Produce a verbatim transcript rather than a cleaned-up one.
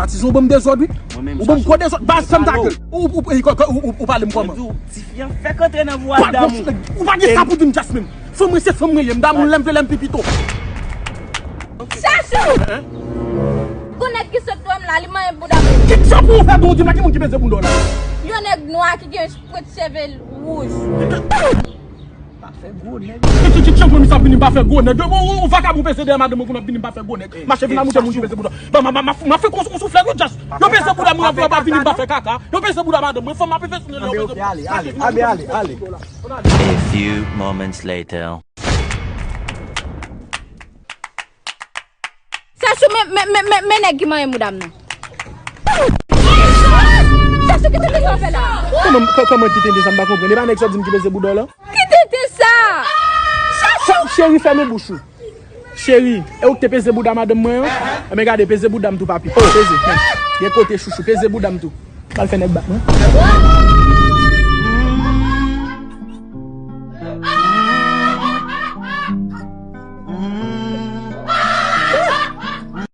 Atizan, ou ban m dezòd, wi. Ou ban m gwo dezòd. Baz, fèm ta gèl. Ou, ou, ou, ou, ou, ou pale m kòman? Mwen di w, tifi an fèk antre nan vwaj damou. Ou pa gen sa pou di m, Jasmine. Fanm mwen se fanm mwen ye. M damou lè m vle, lè m pi pito. Chachou! Gon nèg ki sot dwèm la, li manyen bouda m. Ki jan pou ou fè dwèm di m la, ki moun ki peze bouda w la? Yon nèg nwa ki gen pwent cheve wouj. Ki, ki, ki jan pou misye ap vini m pa fè gwo nèg? Ou, ou, ou vakabon peze dèyè madanm mwen kounye ap vini m pa fè gwo nèg. Mache vin a mouche moun ki peze bouda. Ban m, m, m, m ap fè yon, yon souflèt, wi, Jas. Yo peze bouda m, mwen ap vini m pa fè kaka. Yo peze bouda madanm mwen, fanm ap fè ale, ale, ale, ale, ale. A few moments later. Chachou, men, men, men, men, men nèg ki manyen mouda m nan. Chachou, ki tenten sa w fè la? Kòman, kò-, kòman ki tenten sa, m pa konprann? E pa nèg sa w di m ki peze bouda w la? Ki tenten sa? Chachou! Cheri, fèmen bouch ou. Cheri, e ou ki te peze bouda madanm mwen an? Enben gade, peze bouda m tou, papi. Peze. Gen kote, chouchou, peze bouda m tou. Pral fè nèg bat mwen.